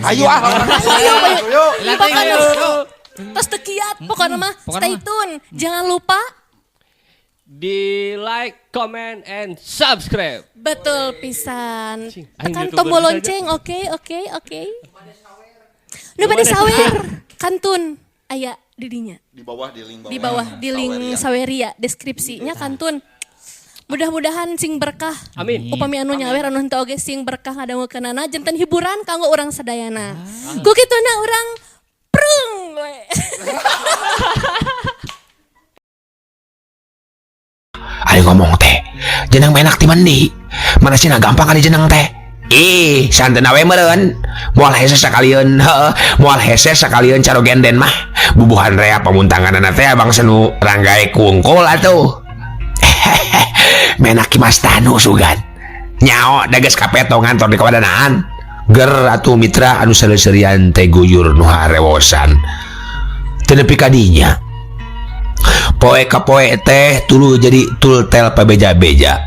Ayo ah. Ayo, ayo. Ayo. Pokoknya tos teu kiat, pokoknya mah Pokoknya stay mah. tune. Jangan lupa Di like, comment, and subscribe. betul pisan. Cing, aing Tekan YouTuber tombol saja. lonceng, oke, oke, oke. Nu bade sawer, kantun aya di dinya. Di bawah di link bawah. Di bawah di link Saweria. Saweria deskripsinya kantun. Mudah-mudahan sing berkah. Amin. Upami anu nyawer anu henteu oge sing berkah ngadangukeunana janten hiburan kanggo urang sadayana. Ku kituna urang prung we. Ayo ngomong teh jenang menak ti mandi mana sih gampang kali jenang teh ih santen awe meureun moal hese sakalieun heuh moal hese sakalieun caro genden mah bubuhan rea pamuntanganana teh bangsa nu ranggae kungkul atuh menak Ki Mas Tanu sugan nyao da geus kapeto ngantor di kawadanaan ger atuh mitra anu saleuserian teh guyur nu harewosan teu nepi ka dinya poe ka poe teh tuluy jadi tultel pabeja-beja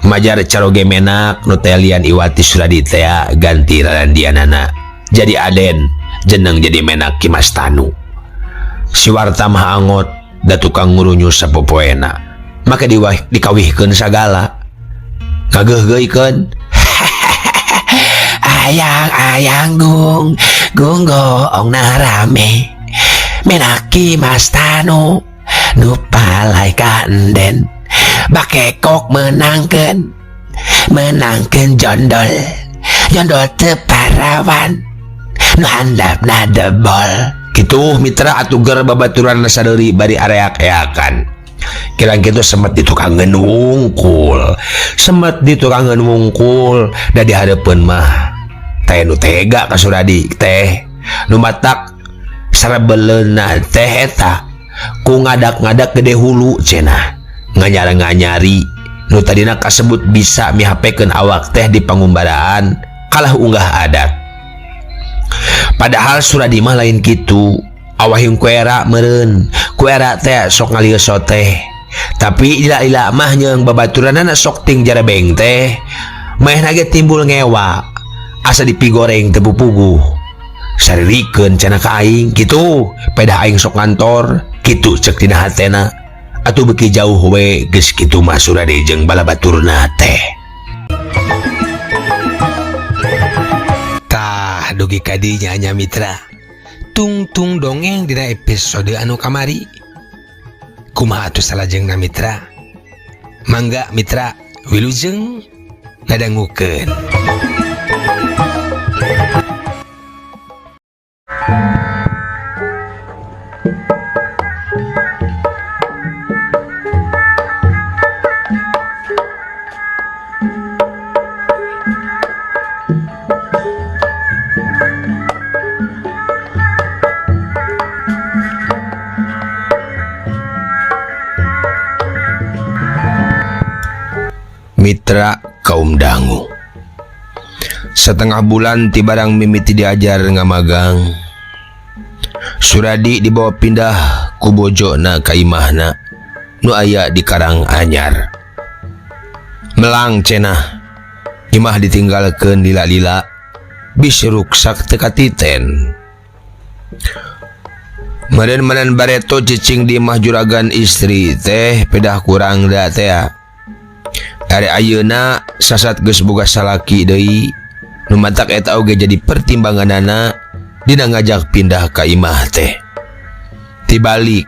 majar caroge menak nu teh lian Iwati Suradi teh ganti rarandianana jadi aden jeneng jadi menak Ki Mas Tanu si warta mah angot da tukang ngurunyu sapopoena make dikawihkeun sagala ngageuhgeuikeun ayang ayang gung gung goong narame menak Ki Mas Tanu nu palai kanden bakekok menangkeun menangkeun jondol jondol teu parawan nu handapna debol kitu mitra atuh ger babaturan sadeuri bari areak-eakan kirang kitu semet di tukangeun wungkul semet di tukangeun wungkul da di hareupeun mah teh nu tega ka Suradi teh nu matak sarebeleuna teh eta ku ngadak-ngadak gede hulu cenah nganyar-nganyari nu tadina kasebut bisa mihapekeun awak teh di pangumbaraan kalah unggah adat padahal Suradi mah lain kitu awahing kuera meureun kuera teh sok ngalieso teh tapi ila-ila mah nyeung babaturanana sok ting jarebeng teh maehna ge timbul ngewa asa dipigoreng teu pupuguh saririkeun cenah ka aing kitu pedah aing sok ngantor kitu cek dina hatena atuh beuki jauh we geus kitu mah Suradi jeung balabaturna teh tah dugi ka dinya nya mitra tungtung dongeng dina episode anu kamari kumaha atuh salajengna mitra mangga mitra wilujeng ngadangukeun. Mitra kaum dangu setengah bulan ti barang mimiti diajar ngamagang Suradi dibawa pindah ku bojona ka imahna nu aya di Karang Anyar melang cenah imah ditinggalkeun lila-lila bisi ruksak teu katiten meureun-meureun bareto cicing di imah juragan istri teh pedah kurang da teh ari ayeuna sasat geus boga salaki deui nu matak eta oge jadi pertimbanganana dina ngajak pindah ka imah teh tibalik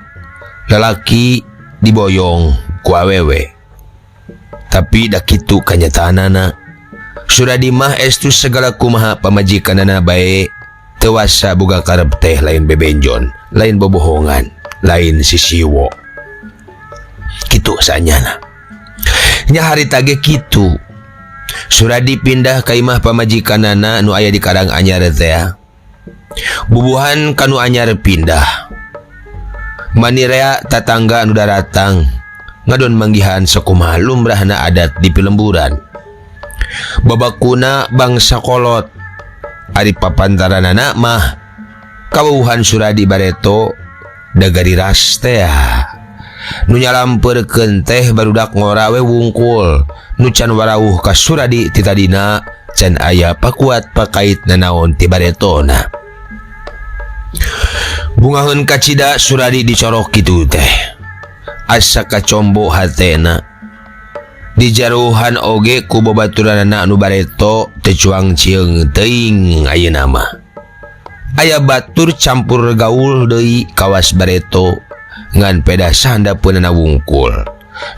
lalaki diboyong ku awewe tapi da kitu kanyataanana Suradi mah estu segala kumaha pamajikanana bae teu wasa boga karep teh lain bebenjon lain bobohongan lain sisiwo kitu sanyana nya harita ge kitu Suradi pindah ka imah pamajikanana nu aya di Karang Anyar teh bubuhan kanu anyar pindah manirea tatangga anu daratang ngadon manggihan sakumaha lumrahna adat di pilemburan babakuna bangsa kolot ari papantaranana mah kawuhan Suradi bareto dagari ras teh nu nyalampeurkeun teh barudak ngora we wungkul nu can warawuh ka Suradi ti tadina Can aya pakuat pakait nanaon ti baretona. Bungaheun kacida Suradi dicorok kitu teh. Asa kacombo hatena. Dijaruhan oge ku babaturanana anu bareto teu cuang cieung teuing ayeuna mah. Aya batur campur gaul deui kawas bareto ngan peda sahandapeunana wungkul.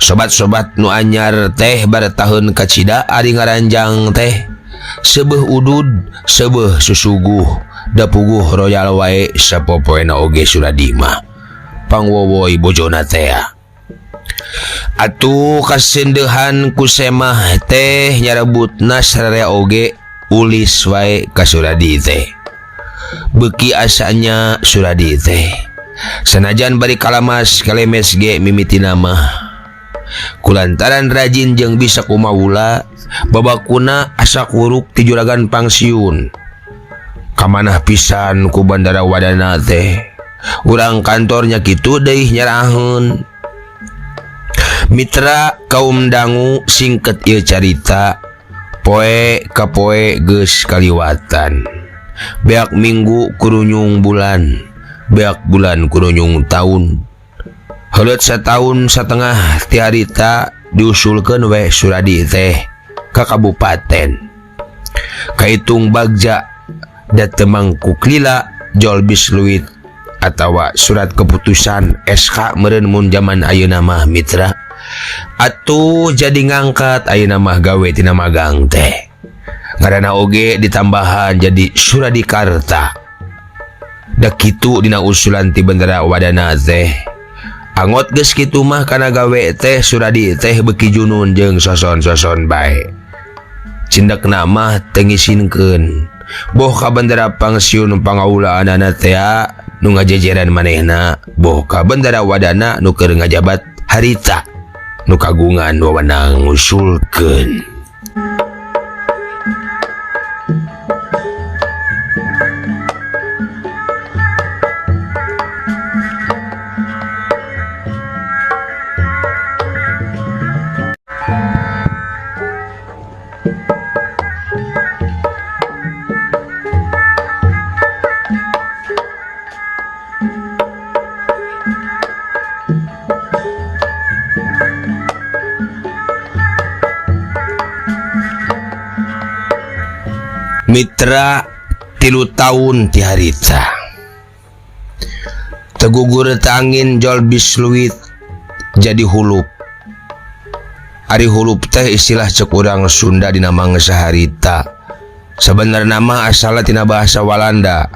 Sobat-sobat nu anyar teh baretaheun kacida ari ngaranjang teh seubeuh udud, seubeuh susuguh, da puguh royal wae sapopoena oge Suradi mah. Pangwowoi bojona teh. Atuh kasendehan ku semah teh nyarebutna sararea oge ulis wae ka Suradi teh. Beuki asanya Suradi teh. Sanajan bari kalamas kalemes ge mimitina mah. Kulantaran rajin jeung bisa kumawula, babakuna asa kuruk ti juragan pangsiun. Kamanah pisan ku bandara wadana teh. Urang kantornya kitu deui nyaraheun. Mitra kaum dangu singket ieu carita, poe ka poe geus kaliwatan. Beak minggu kurunyung bulan, beak bulan kurunyung taun. Heuleut sataun satengah ti harita diusulkeun we Suradi teh ka kabupaten. Kaitung bagja da teu mangkuk lila jol bisluit atawa surat keputusan SK meureun mun jaman ayeuna mah mitra. Atuh jadi ngangkat ayeuna mah gawe tina magang teh. Ngaranna oge ditambahan jadi Suradikarta. Da kitu dina usulan ti bendera wadana teh. Angot geus kitu mah kana gawe teh Suradi teh beuki junun jeung soson-soson bae. Cindekna mah teu ngisinkeun. Boh ka bendera pangsiun pangaulaanana teh nu ngajejeran manehna, boh ka bendera wadana nu keur ngajabat harita nu kagungan wewenang ngusulkeun. Mitra 3 tahun ti harita. Tegugur tangin jol bisluit jadi hulup. Ari hulup teh istilah cek urang Sunda dina mangsa harita. Sebenarna mah asalna tina bahasa Walanda.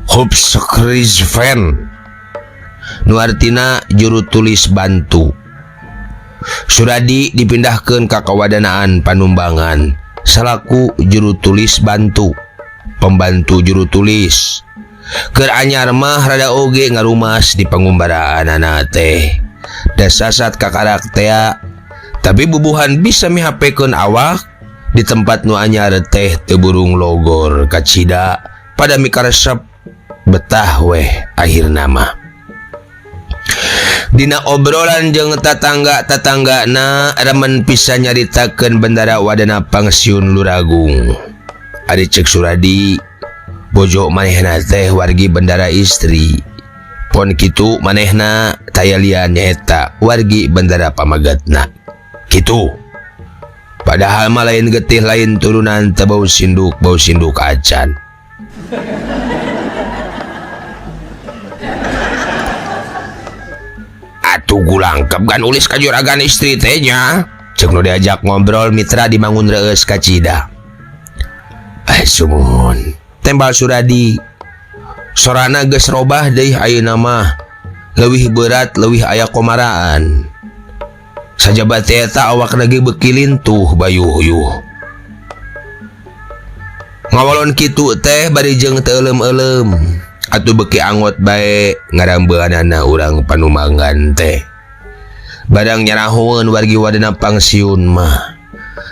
Hupschrijven. Nu artina juru tulis bantu. Suradi dipindahkeun ka kawadanaan Panumbangan salaku juru tulis bantu, pembantu juru tulis. Keur anyar mah rada oge ngarumas di pangumbaraanana teh. Da sasat kakarak tea, tapi bubuhan bisa mihapekeun awak di tempat nu anyar teh teu burung logor kacida pada mikaresep betah weh akhirna mah. Dina obrolan jeung tatangga-tatanggana remen pisan nyaritakeun bendara wadana pangsiun Luragung. Ari cek Suradi, bojo manehna teh wargi bendara istri. Pon kitu manehna taya lian nyaeta wargi bendara pamagatna. Kitu. Padahal mah lain getih lain turunan teu bau sinduk acan. Atuh gulangkep gan ulis ka juragan istri teh nya. Ceuk nu diajak ngobrol mitra dimangun reueus kacida. Sumuhun. Tembal Suradi. Sorana geus robah deui ayeuna mah. Leuwih berat, leuwih aya komaraan. Sajaba teh eta awakna ge beuki lintuh bayuh-yuh. Ngawalon kitu teh bari jeung teu euleum-euleum. Atuh beuki angot bae ngarambeanana urang Panumangan teh. Barang nyarahoeun wargi wadana pangsiun mah.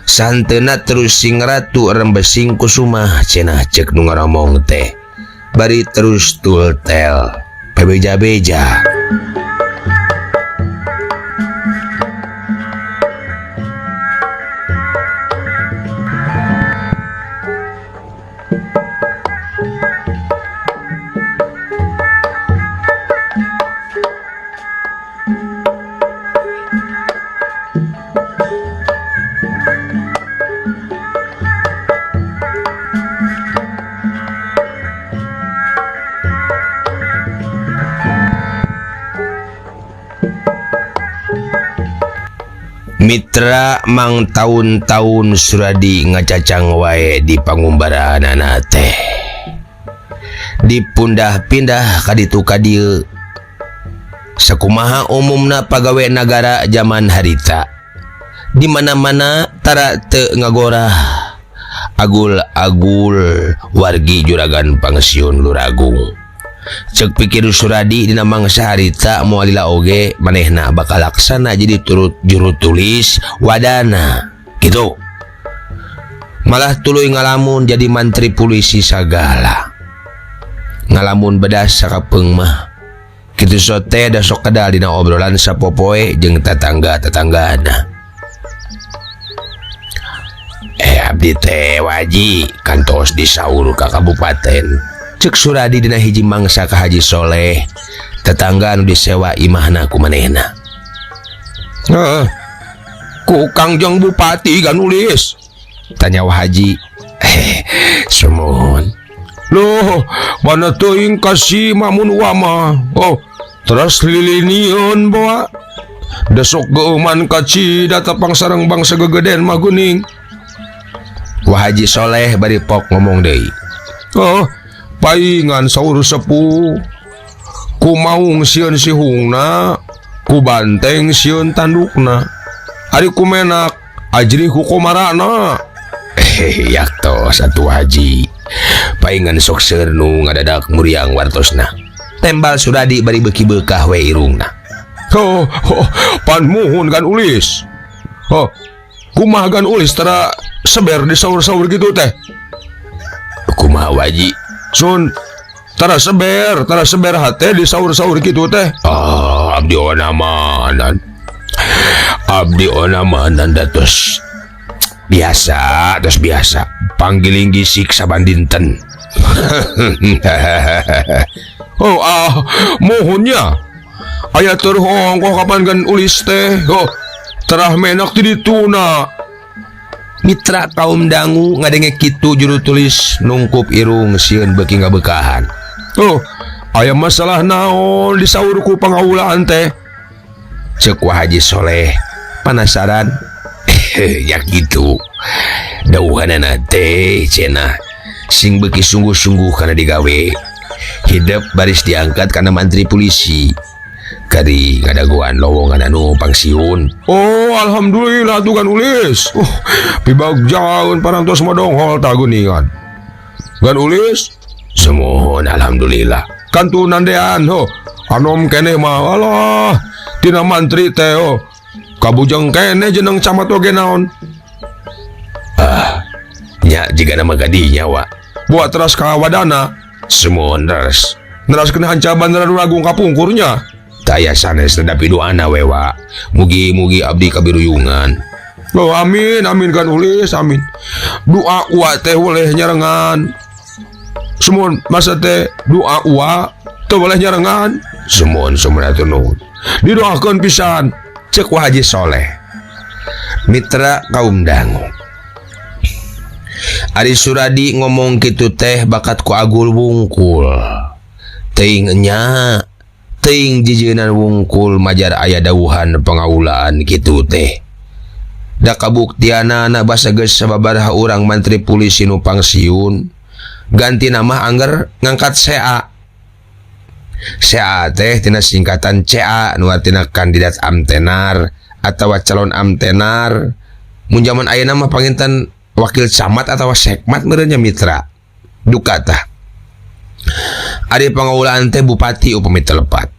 Santeuna terus sing ratu rembesing kusumah cenah ceuk nu ngaromong teh. Bari terus tultel pabeja-beja. Mitra mang taun-taun Suradi ngacacang wae di pangumbaraanana teh. Dipundah-pindah ka ditu ka dieu. Sakumaha umumna pagawe nagara zaman harita. Di mana-mana tara teu ngagorah. Agul-agul wargi juragan pangsiun Luragung. Cek pikir Suradi dina mangsa harita moal lila oge manehna bakal laksana jadi turut juru tulis wadana gitu. Malah tuluy ngalamun jadi mantri polisi sagala. Ngalamun bedas sakapeung mah. Kitu sote da sok kedal dina obrolan sapopoe jeung tatangga-tatanggana. Abdi teh waji kantos disaur ka kabupaten. Cek Suradi dina hiji mangsa ka Haji Soleh, tetangga anu disewa imahna ku manehna. Heeh. Ku Kangjeng Bupati gan nulis? Tanya Wa Haji. Sumuhun. Loh, mana teuing kasih mamun wama. Oh, terus liliniun boa. Desok geuman kaci datapang sareng bangsa gegeden mah geuning. Wa Haji Soleh bari pok ngomong deui. Oh, paingan saur sepuh. Ku maung sieun sihungna, ku banteng sieun tandukna. Ari ku menak ajri ku komarana. Yakto satu haji. Paingan sok seueur nu ngadadak muriang wartosna. Tembal Suradi bari beuki beukah we irungna. Oh, oh, pan muhun kan ulis. Oh, kumaha gan ulis tara seber di saur-saur gitu teh. Kumaha waji? Sun tara seber hate di saur-saur gitu teh. Ah, abdi onamanan. Abdi onamanan datos biasa, terus biasa. Panggiling gisik saban dinten. Oh, ah, muhunnya. Aya terhong kok kapan gan ulis teh. Oh, terah menak ti dituna. Mitra kaum dangu ngadenge kitu juru tulis nungkup irung sieun beuki ngabeukahan. Oh, aya masalah naon disaur ku pangaulaan teh? Ceuk Wa Haji Soleh panasaran. Ya gitu. Dauhanana teh cenah sing beuki sungguh-sungguh kana digawe. Hidup baris diangkat kana mantri polisi. Kari ngadagoan lowongan anu pangsiun. Oh, alhamdulillah tuh kan ulis. Oh, pibagjaeun parantos modonghol ta geuningan. Gan ulis? Sumuhun alhamdulillah. Kantu nandean ho. Anom keneh mah alah tina mantri teh ho. Kabujeng keneh jeneng camat oge naon. Ah, nya jigana mah gadinya wa. Buat teras ka wadana. Sumuhun neras. Neraskeun hanca bandara Luragung kapungkurnya. Taya sanes nedapi doana wewa. Mugi-mugi abdi kabiruyungan. Oh, amin amin kan ulis amin. Doa uwa teh boleh nyarengan. Sumuhun masa teh doa uwa teh boleh nyarengan. Sumuhun sumuhun atur nuhun. Didoakeun pisan. Ceuk Wa Haji Soleh. Mitra kaum dangu. Ari Suradi ngomong kitu teh bakat ku agul wungkul. Teuing enya teuing jijeunan wungkul majar aya dawuhan pangaulaan kitu teh. Da kabuktianana basa geus sababaraha urang mantri polisi nu pangsiun ganti nama angger ngangkat CA. CA teh tina singkatan CA nu artina kandidat amtenar atawa calon amtenar. Mun jaman ayeuna mah panginten wakil camat atawa sekmat meureun nya mitra. Duka tah. Ari pangaulaan teh bupati upami teu lepat.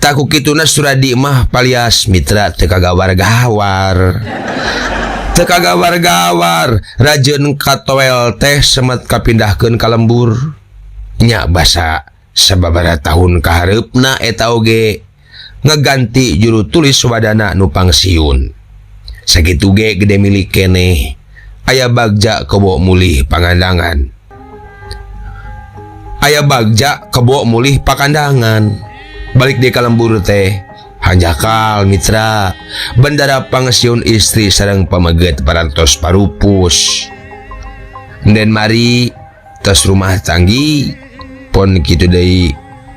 Tak ku kituna Suradi mah palias mitra teu kagawar-gawar. Teu kagawar-gawar rajeun katoel teh semet kapindahkeun ka lembur. Nya basa sababaraha tahun kahareupna eta oge ngaganti juru tulis wadana nu pangsiun. Sakitu ge gede milik keneh. Aya bagja kebo mulih pangandangan. Aya bagja kebo mulih pakandangan. Balik di kalembur teh hanjakal mitra bendara pangsiun istri sareng pameget parantos parupus. Den mari tos rumah tanggi pon kitu deui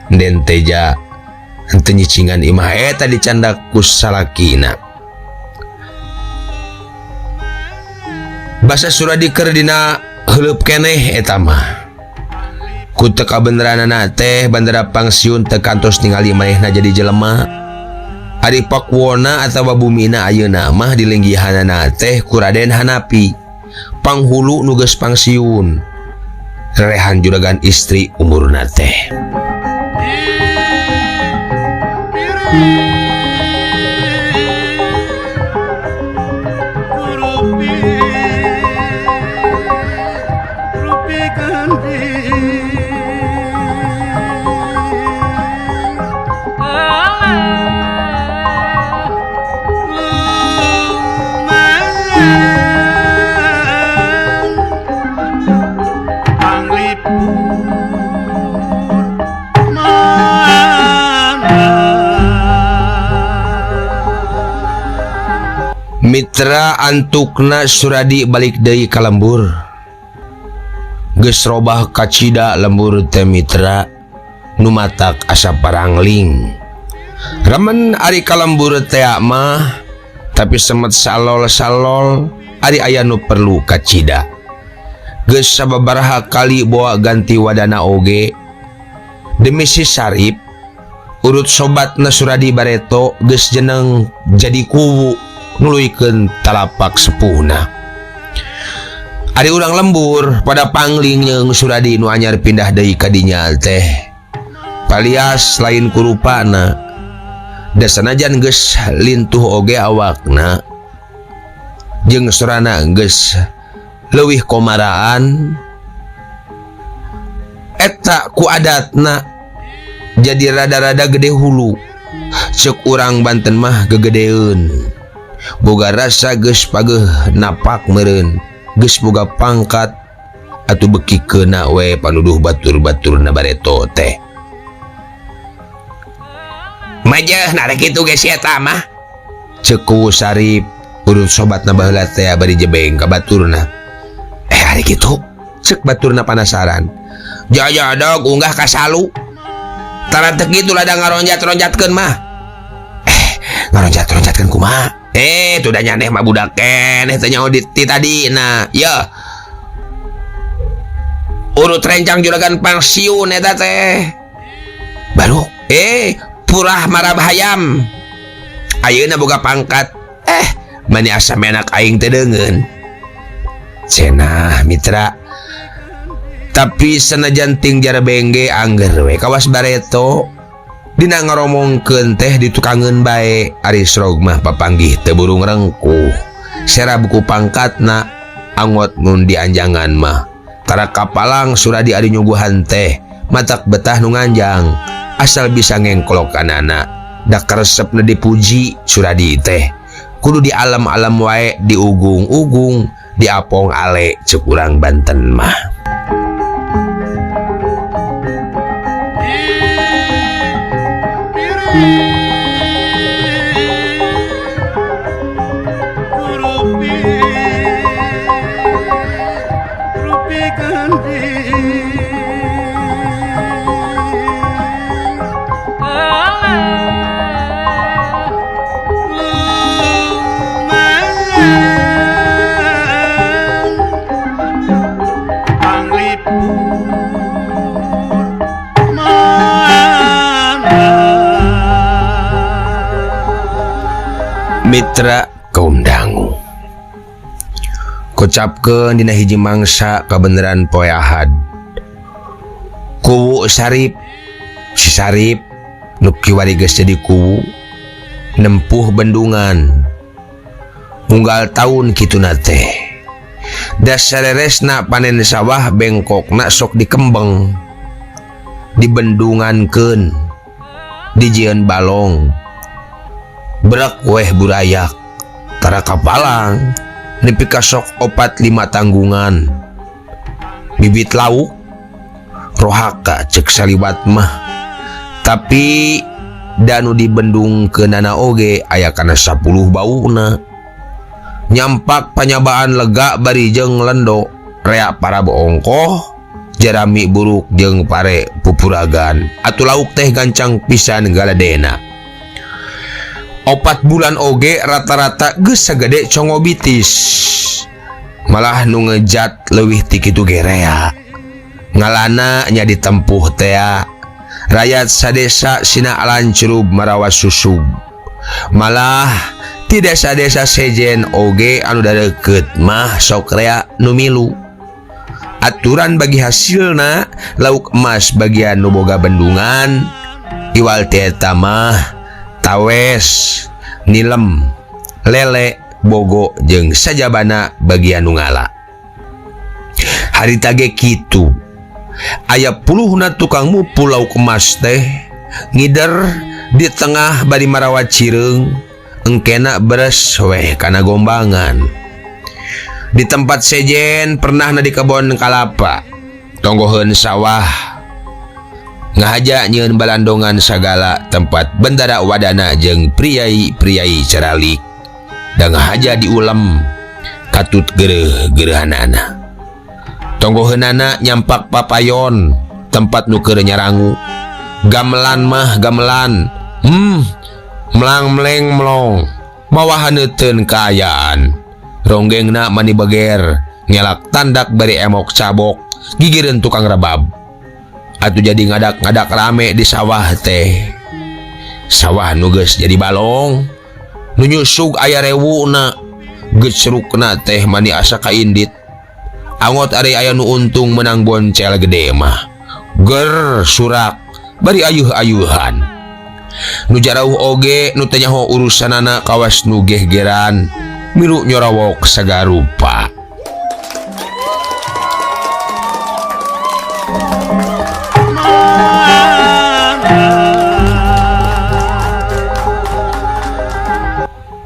den teja henteu nyicingan imah eta dicandak ku salakina. Basa Suradi keur dina heuleub keneh eta mah. Ku teu kabeneranana teh bandara pangsiun teu kantos ningali manehna jadi jelema. Ari pakuwona atawa bumina ayeuna mah dilenggihanana teh ku Raden Hanapi, panghulu nu geus pangsiun. Rerehan juragan istri umurna teh. Mitra antukna Suradi balik deui ka lembur. Geus robah kacida lembur teh mitra nu matak asa parangling. Remen ari ka lembur teh mah tapi semet salol-salol ari aya nu perlu kacida. Geus sababaraha kali boa ganti wadana oge. Demi si Sarip urut sobatna Suradi bareto geus jeneng jadi kuwu nuluykeun talapak sepuhna. Ari urang lembur pada pangling jeung Suradi nu anyar pindah deui ka dinya teh. Palias lain kurupana. Da sanajan geus lintuh oge awakna jeung sorana geus leuwih komaraan eta ku adatna jadi rada-rada gede hulu. Ceuk urang Banten mah gegedeun. Boga rasa geus pageuh napak meureun, geus boga pangkat atuh beki keuna we panuduh batur-baturna bareto teh. Majeh narek kitu ge si eta mah. Ceuk Kuwu Sarip urut sobatna baheula teh bari jebeng ka baturna. Ari kitu ceuk baturna panasaran. Jajadog unggah ka salu. Tara teu kitu lada ngaronjat-ronjatkeun mah. Ngaronjat-ronjatkeun kumaha? Tuh dah nyaneh mah budak keneh teh nyaho di tadi. Nah, ya. Urut rencang juragan pangsiun eta teh. Baru purah marab hayam. Ayeuna boga pangkat. Mani asa menak aing teh deungeun. Cenah mitra. Tapi sanajan ting jarbengge angger we kawas bareto. Dina ngaromongkeun teh ditukangeun bae ari srog mah papanggih teu burung rengkuh. Sera buku pangkatna angot mun dianjangan mah. Tara kapalang Suradi ari nyuguhan teh matak betah nu nganjang asal bisa ngengkolokanana. Da karesepna dipuji Suradi teh. Kudu di alam-alam wae diugung-ugung diapong ale ceuk urang Banten mah. Mitra kaum dangu kocapkeun dina hiji mangsa kabeneran poe Ahad. Kuwu Sarip si Sarip nu kiwari geus jadi kuwu nempuh bendungan unggal taun kituna teh. Dasareresna panen sawah bengkokna sok dikembeng dibendungankeun dijieun balong berak weh burayak tara kapalang nepi ka sok 4-5 tanggungan bibit lauk rohaka cek saliwat mah. Tapi danu dibendung keunana oge aya kana 10 bauna nyampak panyabaan lega bari jeung lendo rea para boongkoh jerami buruk jeung pare pupuragan atuh lauk teh gancang pisan galadena. 4 bulan oge rata-rata geus sagede congo bitis. Malah nu ngejat leuwih ti kitu ge rea. Ngalana nya ditempuh tea. Rakyat sadesa sina alancrub marawa susug. Malah ti desa-desa sejen oge anu dareukeut mah sok rea nu milu. Aturan bagi hasilna lauk emas bagian nu boga bendungan iwal ti eta mah tawes, nilem, lele, bogo jeung sajabana bagian nu ngala. Harita ge kitu. Aya puluhna tukang mupul lauk emas teh ngider di tengah bari marawa cireung engkena beres weh kana gombangan. Di tempat sejen pernah na di kebon kalapa tonggoheun sawah ngahaja nyieun balandongan sagala tempat bendara wadana jeung priai-priai caralik da ngahaja diulem katut geureuh-geureuhanana. Tonggoheunana nyampak papayon tempat nu keur nyarangu. Gamelan mah gamelan, melang meleng melong mawa haneuteun kaayaan. Ronggengna mani beger ngelak tandak bari emok cabok gigireun tukang rebab. Atuh jadi ngadak-ngadak rame di sawah teh. Sawah nu geus jadi balong nu nyusug aya rewuna, gecrukna teh mani asa kaindit. Angot ari aya nu untung menang boncel gede mah ger surak bari ayuh-ayuhan. Nu jarauh oge nu teu nyaho urusanana kawas nu gehgeran milu nyorawok sagarupa.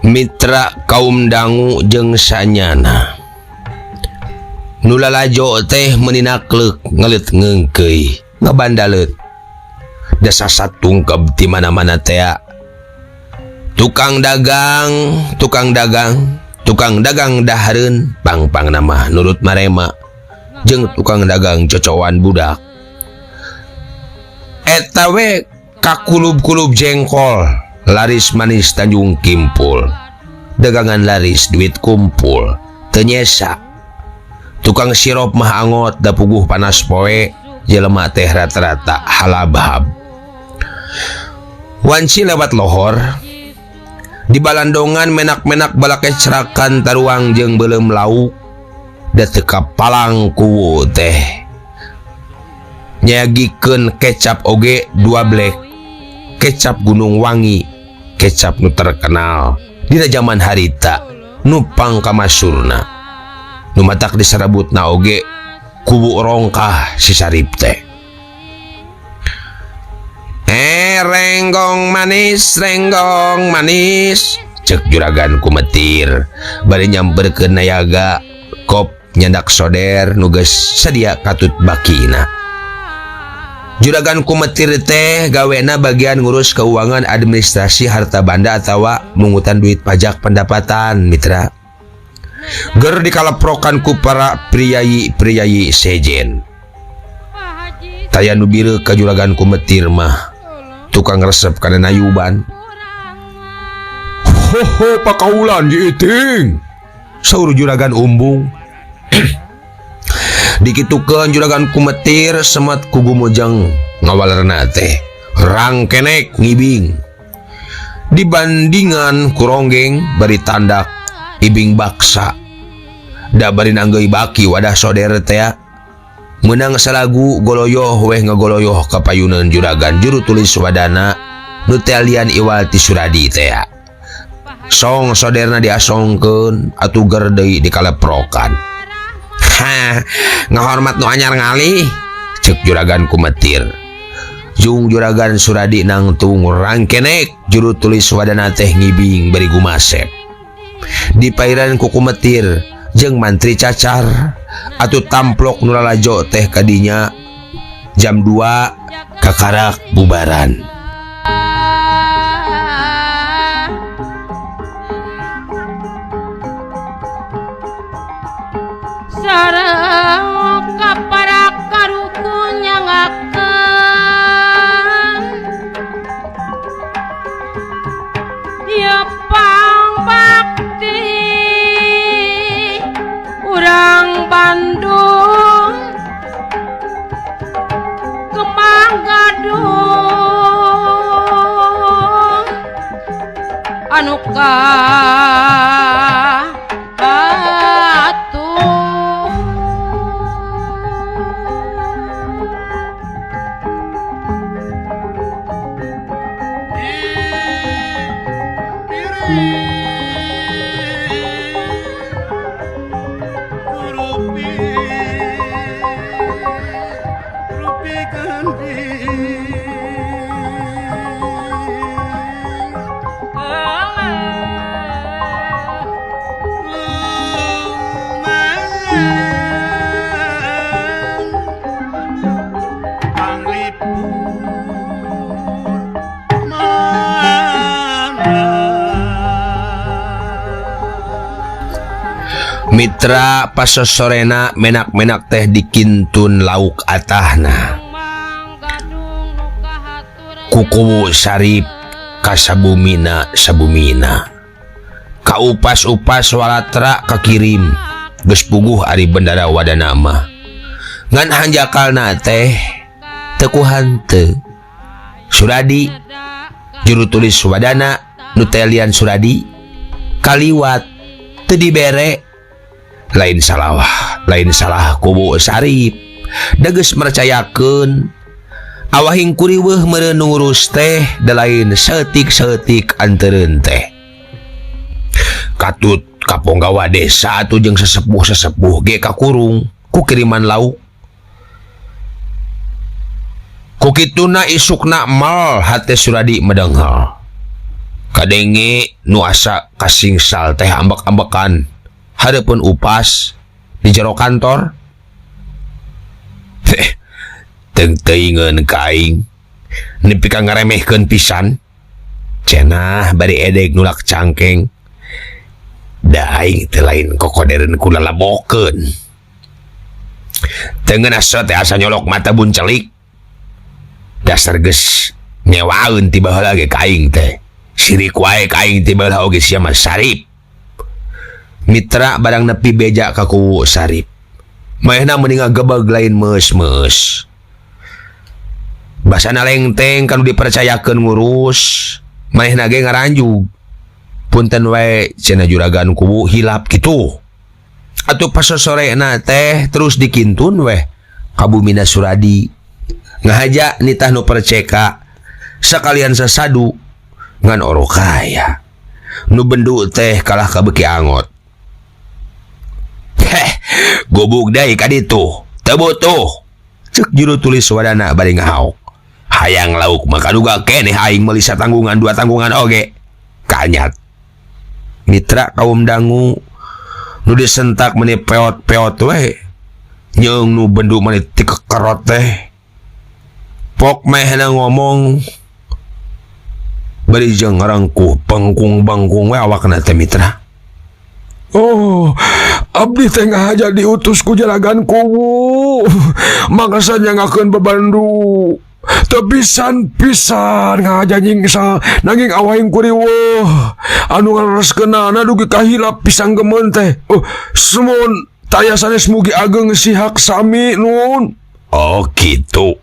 Mitra kaum dangu jeung sanyana nu lalajo teh meninaklek ngelit ngeungkeuy ngabandaleut da sasat tungkeb ti mana-mana tea. Tukang dagang, tukang dagang, tukang dagang dahareun pang-pang nama nurut marema jeung tukang dagang cocowan budak. Eta we kakulub-kulub jengkol, laris manis Tanjung Kimpul. Dagangan laris duit kumpul, teu nyesa. Tukang sirup mah angot da puguh panas poe, jelema teh rata-rata halabhab. Wanci lewat lohor. Di balandongan menak-menak balake cerakan taruang jeung beuleum lauk da teu kapalang kuwu teh. Nyagikeun kecap oge 2 blek. Kecap Gunung Wangi, kecap nu terkenal dina jaman harita nu pangkamasurna. Nu matak disarebutna oge kuwu rongkah si Sarip teh. Renggong manis, cek juragan kumetir bari nyamperkeun nayaga kop nyandak soder nu geus sadia katut bakina. Juragan kumetir teh gawena bagian ngurus keuangan administrasi harta banda atawa mungutan duit pajak pendapatan mitra. Ger dikaleprokan ku para priayi-priayi sejen. Taya nu bireuk ka juragan kumetir mah tukang resep kana nayuban. Hoho pakaulan diiting, saur juragan umbung. Dikitukeun juragan kumetir semat ku gumujeng ngawalerna teh rangkenek ngibing. Dibandingan ku ronggeng bari tandak ibing baksa. Da bari nanggeuy baki wadah soder teh. Menang salagu goloyoh weh ngagoloyoh kapayuneun juragan juru tulis wadana nu teh lian iwal ti Suradi teh. Song soderna diasongkeun atuh ger deui dikaleprokan. Ha, ngahormat nu anyar ngalih, cek juragan kumetir. Jung juragan Suradi nangtung rangkenek juru tulis wadana teh ngibing bari gumasep. Dipairan ku kumetir jeung mantri cacar atuh tamplok nu lalajo teh kadinya jam 2 kakarak bubaran. Sareng kapara karuku nyangakeun ya pangbakti. anu atuh. Mitra pasosorena menak-menak teh dikintun lauk atahna. Kukuwu Sarip kasabumina sabumina. Kaupas-upas walatra kakirim geus puguh ari bendara wadana mah. Ngan hanjakalna teh teu ku hanteu. Suradi juru tulis wadana nu telian Suradi kaliwat teu dibere. Lain salah, lain salah kubu Sarip. Dageus mercayakeun awahing kuriweuh meureun nu ngurus teh da lain saeutik-saeutik anteureun teh. Katut kaponggawa desa atuh jeung sesepuh-sesepuh ge kakurung ku kiriman lauk. Ku kituna isukna mal hate Suradi medenghel. Kadenge nu asa kasingsal teh ambek-ambekan. Hareupeun upas di jero kantor. Teh teung-teuingeun ka aing nepi ka ngaremehkeun pisan. Cenah bari edeg nulak cangkeng. Da aing teh lain kokodereun ku lalabokeun. Teu ngeunah teh asa nyolok mata buncelik. Dasar geus nyewaeun ti baheula ge ka aing teh. Sirik wae ka aing ti baheula oge sia mah Sarip. Mitra barang nepi beja ka kuwu Sarip. Maehna mending ngagebeg lain meus-meus. Basana lengteng kanu dipercayakeun ngurus, manehna ge ngaranjug. Punten wae cenah juragan kuwu hilap kitu. Atuh pasosorena teh terus dikintun weh ka bumina Suradi. Ngahaja nitah nu perceka sakalian sasadu ngan orokaya. Nu bendu teh kalah ka beuki angot. Heh, gobug deui ka ditu. Teu butuh. Ceuk juru tulis wadana bari ngahaok. Hayang lauk mah kaduga keneh aing meuli satanggungan dua tanggungan oge. Kanyat. Mitra kaum dangu nu disentak meuni peot-peot we. Nyeung nu bendu meuni tikekerot teh. Pok mehna ngomong bari jeung ngarangkuh bangkung-bangkung we awakna teh mitra. Oh, abdi teh ngahaja diutus ku jaragan kuwu. Mangsa nyangakeun babandu. Teu pisan-pisan ngahaja nyingsa nanging awahing kuriweuh. Anu ngalereskeunana dugi kahilap pisang gemeun teh. Oh, sumuhun taya sanes mugi ageng sihak sami nun. Oh, kitu.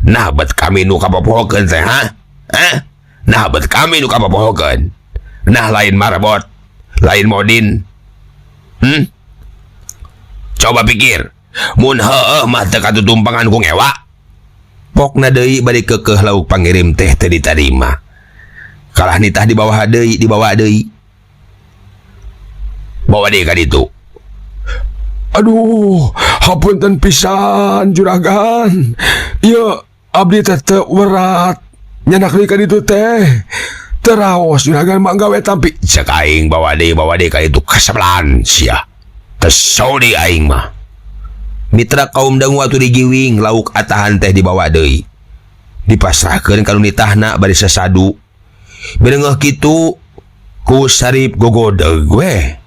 Nah, bet kami nu kapopohokeun teh, ha? Hah? Nah, bet kami nu kapopohokeun. Nah, lain marbot, lain modin. Coba pikir, mun heueuh mah teu katutumpangan ku ngewa. Pokna deui bari keukeuh lauk pangirim teh teu ditarima. Kalah nitah di bawah deui, dibawa deui. Bawa deui ka ditu. Aduh, hapunten pisan juragan. Ieu abdi teh teu werat. Nyanak deui ka ditu teh. Teraos juragan mah gawe tampi. Cek aing bawa deui ka ditu kaseblan sia. Tesodi aing mah. Mitra kaum dangu atuh digiwing lauk atahan teh dibawa deui. Dipasrahkeun ka nu nitahna bari sasadu. Beungeut kitu ku Sarip gogodeg we.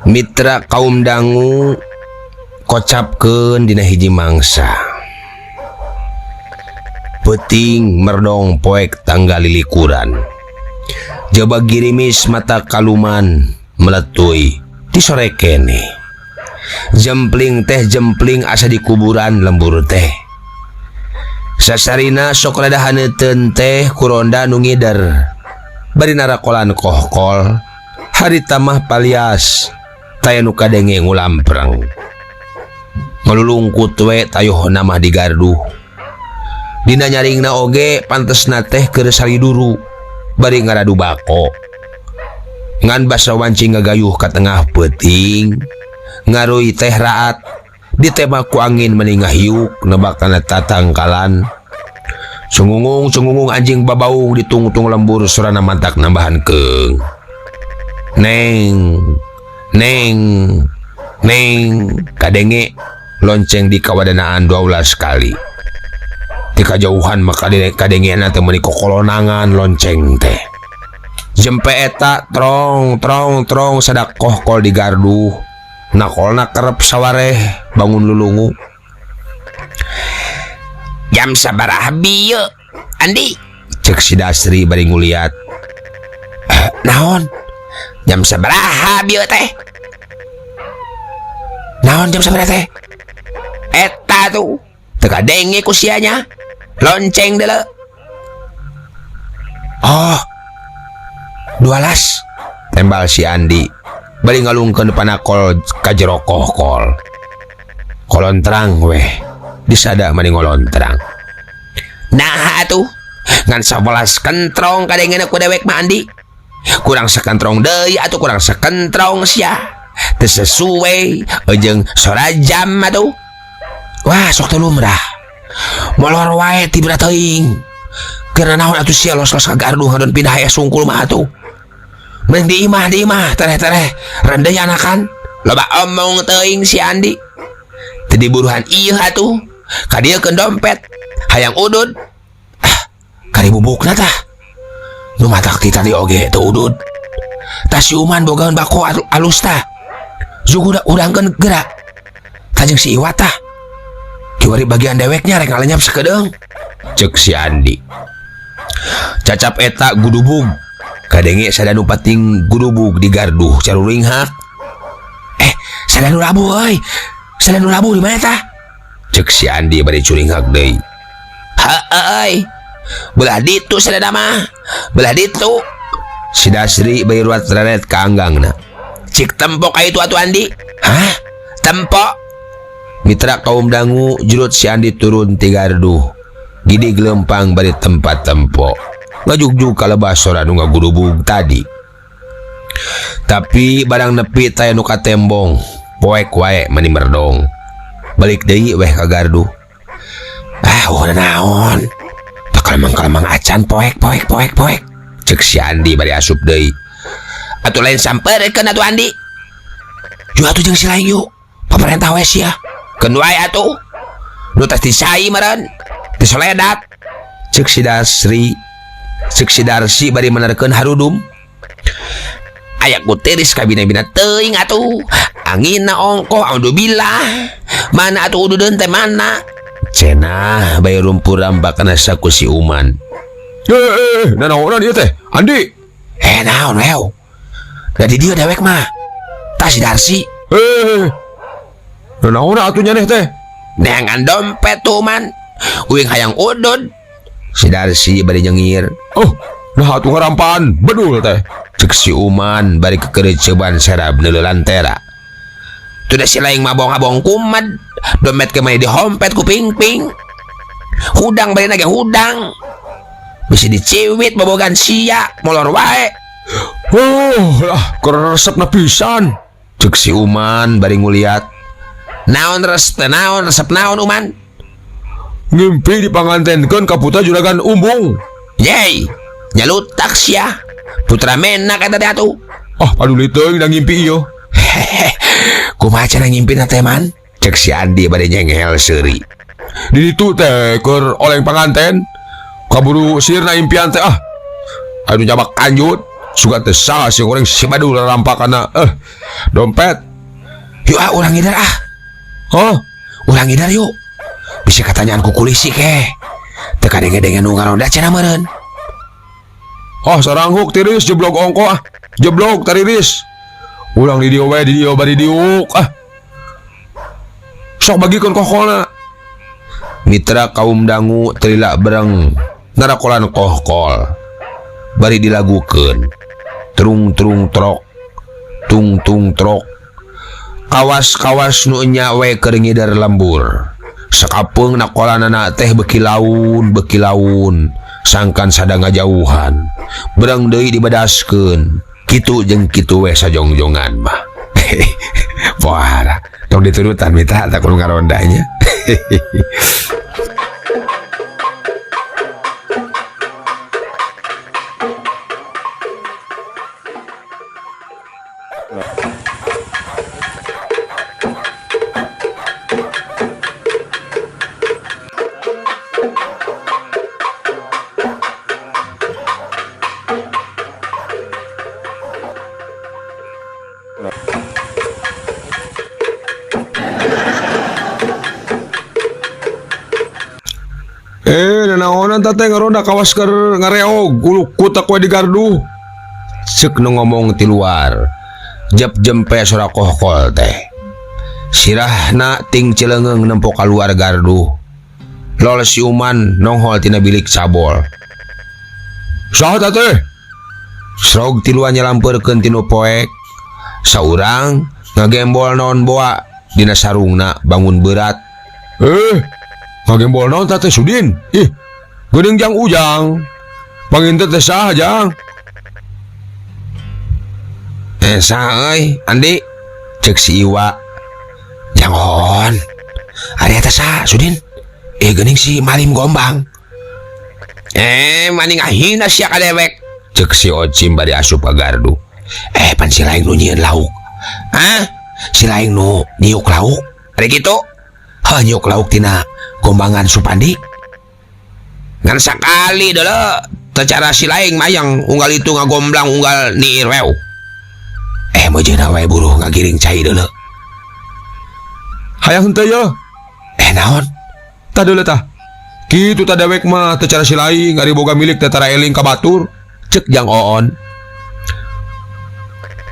Mitra kaum dangu kocapkeun dina hiji mangsa. Peuting merdong poek tanggal 22. Jaba girimis mata kaluman meletuy ti sore keneh. Jempling teh jempling asa di kuburan lembur teh. Sasarina sok rada haneuteun teh ku ronda nu ngider. Bari narakolan kohkol, harita mah palias taya nu kadenge ngulampreng. Ngalulungkut we tayuhna mah di garduh. Dina nyaringna oge pantesna teh keur saliduru bari ngaradu bako. Ngan basa wanci ngagayuh ka tengah peuting, ngaruy teh raat ditema ku angin meni ngahiuk nebak kana tatangkalan. Sungungung sungungung anjing babaung ditungtung lembur sorana mantak nambahan keung. Neng neng neng kadenge lonceng di kawadanaan 12 kali. Ti kajauhan maka kadengena teh meuni kokolonangan lonceng teh. Jempe eta trong trong trong sadak kohkol di garduh. Nakolna kerep sawareh bangun lulungu. Jam sabaraha bieu, Andi? Cek si Dasri bari nguliat. Naon? Jam sabaraha bieu teh? Naon jam sabaraha teh? Eta tuh teu kadenge ku sia nya. Lonceng deuleu. Oh, 12. Tembal si Andi bari ngalungkeun panakol ka jero kohkol. Kolontrang weh disada mani ngolontrang. Nah atuh ngan 11 kentrong kadengena ku dewek mah Andi. Kurang sekentrong deui atuh, kurang sekentrong sia. Teu sesuai jeung sora jam atuh. Wah sok teu lumrah. Molor wae ti berat teuing. Keur naon atuh sia los-los ka gardu ngadon pindah aya sungkul mah atuh. Mending di imah, di imah tereh-tereh rendeh anakan. Loba omong teuing si Andi. Teu diburuhan ieu atuh. Ka dieu keun dompet. Hayang udud. Ah, kari bubukna tah. Nu matak ti tadi oge teu udud. Tah si Uman bogaeun bako alus tah. Zugu udangkeun geura. Tah jeung si Iwat tah. Kiwari bagian deweknya rek ngalenyap sakedeung. Cek si Andi. Cacap eta gudubug. Kadenge sadanu pating gudubug di garduh caruringhak. Sadanu labuh euy. Sadanu labuh di mana tah? Cek si Andi bari curinghak deui. Heueuh euy. Belah ditu sadana mah. Belah ditu. Si Dasri bari ruat reret ka anggangna. Cik tempok ka itu atuh Andi. Hah? Tempok. Mitra kaum dangu jurut si Andi turun ti garduh. Gidi gelempang bari tempat tempok. Ngajugjug kalebah sora nu ngagurubug tadi. Tapi barang nepi taya nu katembong, poek wae mani merdong. Balik deui weh ka garduh. Ah, udah naon. Tak kalemang-kalemang acan poek poek poek poek. Cek si Andi bari asup deui. Atuh lain sampeurkeun atuh Andi. Yuk atuh jeung si lain yuk. Pamarentah we sia. Keun wae atuh. Nu tas disai meureun. Disoledat. Cek si Dasri. Cek si Darsi bari menerkeun harudum. Aya ku tiris kabina-bina teuing atuh. Anginna ongkoh alhamdulillah. Mana atuh ududeun teh mana? Cenah bae rumpur rambak kana saku si Uman. Nanaonan ieu teh? Andi. Naon wew? Da di dieu dewek mah. Tah si Darsi. Nanaonan atuh nyaneh teh? Neangan dompet tuh Man. Uing hayang udud. Si Darsi bari nyengir. Oh, nah atuh ngarampan bedul teh. Cek si Uman bari kekereceban serab neuleulan tera. Tuh da si laing mabong-abong kumat. Dompet ke mana dihompet ku ping-ping. Hudang bari nage hudang. Bisa diciwit bobogan sia molor wae. Oh, lah keur resepna pisan. Cek si Uman bari nguliat. Naon resep naon resep naon Uman? Ngimpi dipangantenkeun ka putra juragan Umbung. Yey, nyalutak sia. Putra menak eta teh atuh. Ah, paduli teuing da ngimpi ieu. Hehehe. Kumaha cenah ngimpina teh man? Cek si Andi bari nyenghel seuri. Di ditu teh keur oleng panganten. Kaburu sirna impian teh ah. Anu nyabak kanjut. Suka teh saha si goreng si Badul rampakana dompet. Yuk ah urang ngidar ah. Hah? Urang ngidar yuk. Bisa katanyaan ku kulisi ke. Teu kadenge-denge nu ngaronda cenah meureun. Oh, saranghuk tiris jeblok ongko ah. Jeblok tariris. Urang di dieu we di dieu bari diuk ah. Sok bagikeun kohkolna. Mitra kaum dangu telila bereng narakolan kohkol. Bari dilagukeun. Trung-trung trok. Tung-tung trok. Kawas-kawas nu enya we keur ngidar lembur. Sakapeung nakolanana teh beuki laun sangkan sada ngajauhan. Bereng deui dibedaskeun. Kitu jeung kitu we sajongjongan mah. Pohara, tong diturutan mitra tak kudu ngarondanya. Nanaonan teh ngaronda kawas keur ngareog gulukut we di gardu. Ceuk nu ngomong ti luar. Jep jempe sora kohkol teh. Sirahna ting cileungeung nempo kaluar gardu. Lol si Uman nonghol tina bilik cabol. Saha teh? Srog tiluan nyalampeurkeun tinu poek. Saurang ngagembol naon boa dina sarungna bangun berat. Ngagembol naon teh Sudin? Ih, geuning jang ujang. Panginten teh saha jang? Saha euy, Andi? Ceuk si Iwa. Jang on. Ari eta saha Sudin? Geuning si Malim Gombang. Maning ahina sia ka dewek. Ceuk si Ocim bari asup ka gardu. Pan si laing nu nyieun lauk. Hah? Si laing nu nyiuk lauk? Ari kitu? Heuh, nyiuk lauk tina gombangan Supandi. Ngan sakali deuleu teu cara si laing mayang unggal itu ngagomblang unggal niir wew. Mejeuna wae buruh ngagiring cai deuleu. Hayang henteu ye. Naon? Tah deuleu tah. Kitu tah dewek mah teu cara si laing ari boga milik teh tara eling ka batur. Ceuk Jang Oon.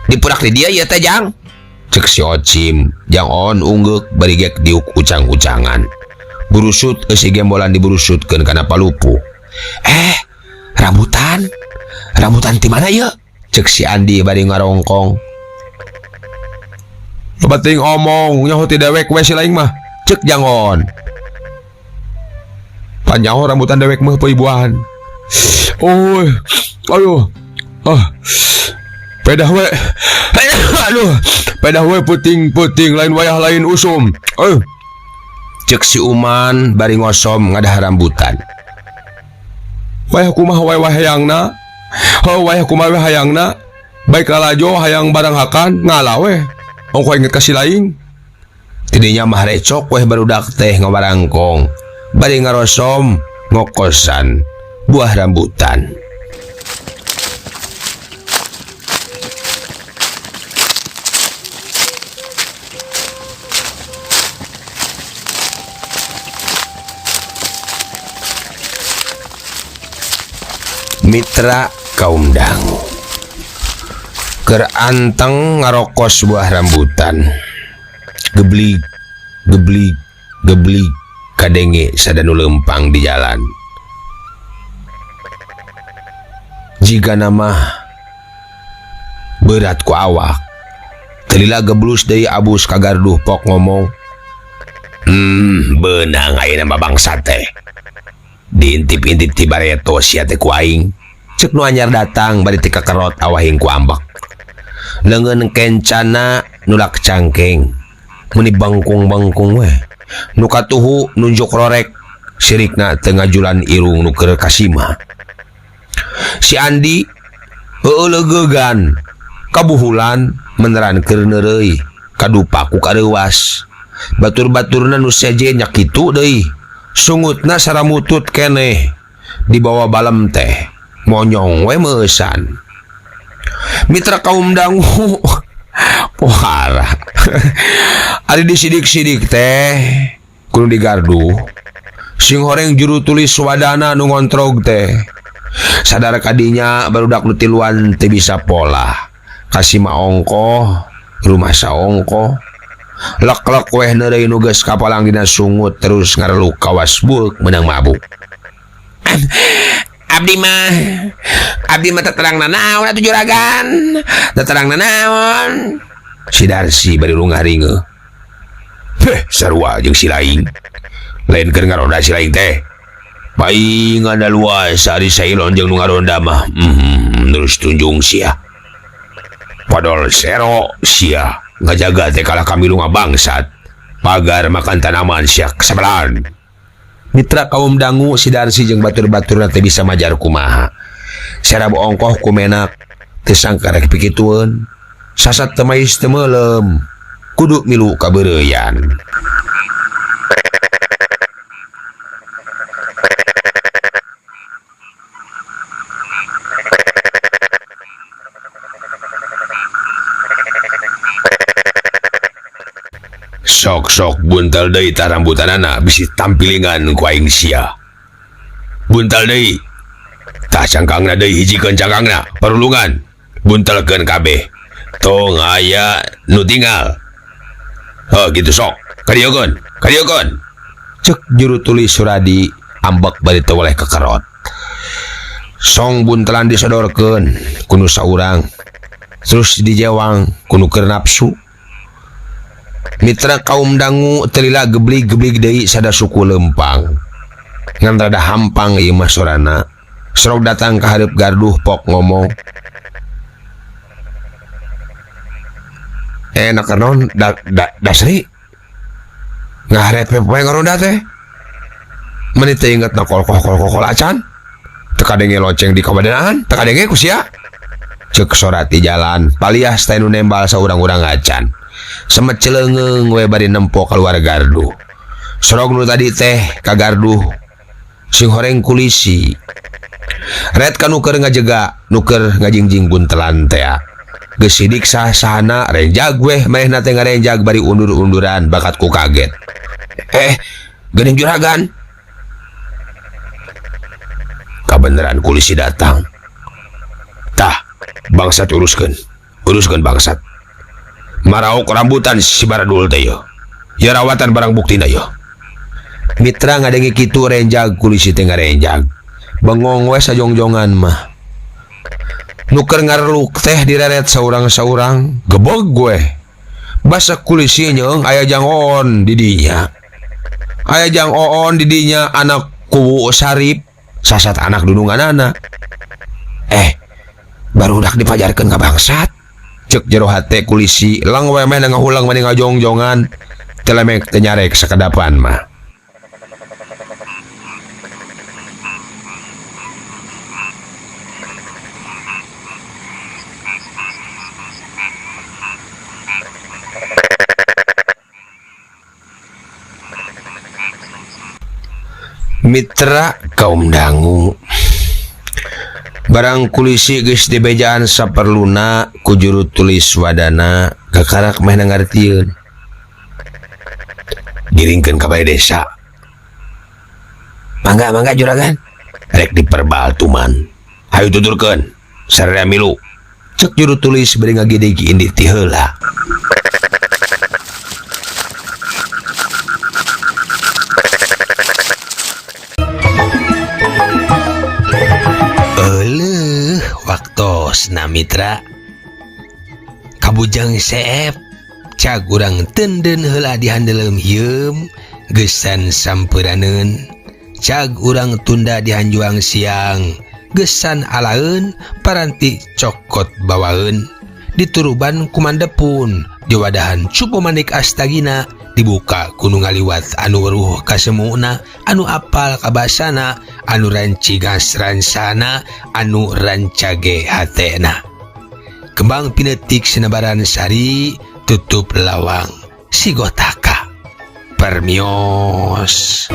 Dipurak di dia ieu teh Jang. Ceuk si Ocim. Jang Oon unggeuk bari gek diuk ucang-ucangan. Burusut eusi gembolan diburusutkeun kana palupuh. Rambutan. Rambutan ti mana ieu? Ceuk si Andi bari ngarongkong. Loba teuing omong nyaho ti dewek we si laing mah. Ceuk Jang Oon. Panyaho rambutan dewek mah peuibuahan. Oh, aduh. Ah. Pedah we. Aduh, pedah we puting-puting lain wayah lain usum. Ceuk si Uman bari ngosom ngadah rambutan. Wayah kumaha wae hayangna? Heuh, wayah kumaha wae hayangna? Baik lalajo hayang barang hakan ngala we. Ongko inget ka si laing. Tidinya mah recok weh barudak teh ngabarangkong. Bari ngarosom ngokosan buah rambutan. Mitra kaum dangu keur anteng ngarokos buah rambutan. Geblig geblig geblig kadenge sadanu lempang di jalan. Jika nama berat ku awak. Telila geblus deui abus kagarduh pok ngomong. Beunang ayeuna mah bangsa teh. Diintip-intip ti bareto sia teh ku aing. Ceuk nu anyar datang bari teu kakerot awahing ku ambek. Leungeun kencana nulak cangkeng. Meuni bangkung-bangkung we. Nu katuhu nunjuk rorek sirikna teu ngajulan irung nu keur kasima. Si Andi heueuh leugeugan kabuhulan meneran keur neureuy kadupa ku kareuwas. Batur-baturna nu seje nya kitu deui. Sungutna saramutut keneh dibawa balem teh monyong we meusan. Mitra kaum dangu pohara. Ari disidik-sidik teh kudu digardu. Sing horeng juru tulis wadana nu ngontrog teh. Sadar kadinya barudak nu tiluan teu bisa pola. Kasih mah ongkoh, rumah saongkoh. Lek-lek weh neureuy nu geus kapalang dina sungut terus ngareluk kawas bueuk meunang mabuk. Abdi mah teterang nanaon atuh juragan. Teterang nanaon. Si Darsi bari lungah ringeuh. Heh, sarua jeung si laing. Lain keur ngaronda si laing teh. Paing ada luas ari sailon jeung nu ngaronda mah. Terus tunjung sia. Padol sero sia ngajaga teh kalah kami lu ngabangsat. Pagar makan tanaman sia kesebelan. Mitra kaum dangu si Darsi jeung batur-baturna teh bisa majar kumaha. Serab ongkoh kumenak teu sangka rek pikitueun. Sasat teu mais teu meuleum. Kudu milu kabeureuyan. Sok-sok buntal deui tah rambutanana bisi tampilingan ku aing sia. Buntal deui. Tah cangkangna deui hijikeun cangkangna parulungan. Buntalkeun kabeh. Tong aya nu tinggal. Heuh kitu sok. Kadieukeun, kadieukeun. Cek juru tulis Suradi ambek bari teu weleh kekerot. Song buntelan disodorkeun ku nu saurang. Terus dijewang ku nu keur nafsu. Mitra kaum dangu telila geblig-geblig deui sada suku lempang. Ngan rada hampang ieu mah sorana. Sorok datang ka hareup garduh pok ngomong. Enak naon dasri. Ngaharet poe ngaronda teh. Meuni teu inget na kolkoh-kolkoh acan. Teu kadenge lonceng di kabadanaan, teu kadenge ku sia. Ceuk sora ti jalan, palias teh nu nembal saurang-urang acan. Semet celeungeung we bari nempo kaluar gardu. Sorog nu tadi teh ka garduh sing horeng kulisi. Ret ka nu keur ngajega, nu keur ngajingjing buntelan teh. Geus sidik sah-sahana renjag weh manehna teh ngarenjag bari undur-unduran bakat ku kaget. Geuning juragan. Kabeneran kulisi datang. Tah, bangsat uruskeun. Uruskeun bangsat. Maraok rambutan si baradul teh yeuh. Ya rawatan barang buktina yeuh. Mitra ngadenge kitu renjag kulisi teh ngarenjag. Bengong we sajongjongan mah. Nu keur ngareluk teh direret saurang-saurang, gebeg we. Basa kulisi nyeung aya jang oon di dinya. Aya jang oon di dinya anak kuwu Sarip, sasat anak dununganana. Barudak dipajarkeun ka bangsat. Cek jero hate kulisi lang we meh ngahulang mani ngajongjongan. Telemek teu nyarek sakadapan mah. Mitra kaum dangu barang kulisi geus dibejaan saperluna ku juru tulis wadana kakarak meh ngartieun. Giringkeun ka balai desa. Mangga juragan. Rek diperbal tuman. Hayu tuturkeun sararea milu. Cek juru tulis bari ngagideg indit ti heula. Waktosna mitra kabujang seep cag urang tenden heula dihandeleum hieum gesan sampeunaneun cag urang tunda dihanjuang siang gesan alaeun paranti cokot bawaeun dituruban kumandepun diwadahan cupu manik astagina dibuka ku nu ngaliwat anu weruh kasemuna anu apal kabasana anu rancigas ransana anu rancage hatena. Kembang pinetik senebaran sari tutup lawang sigotaka permios.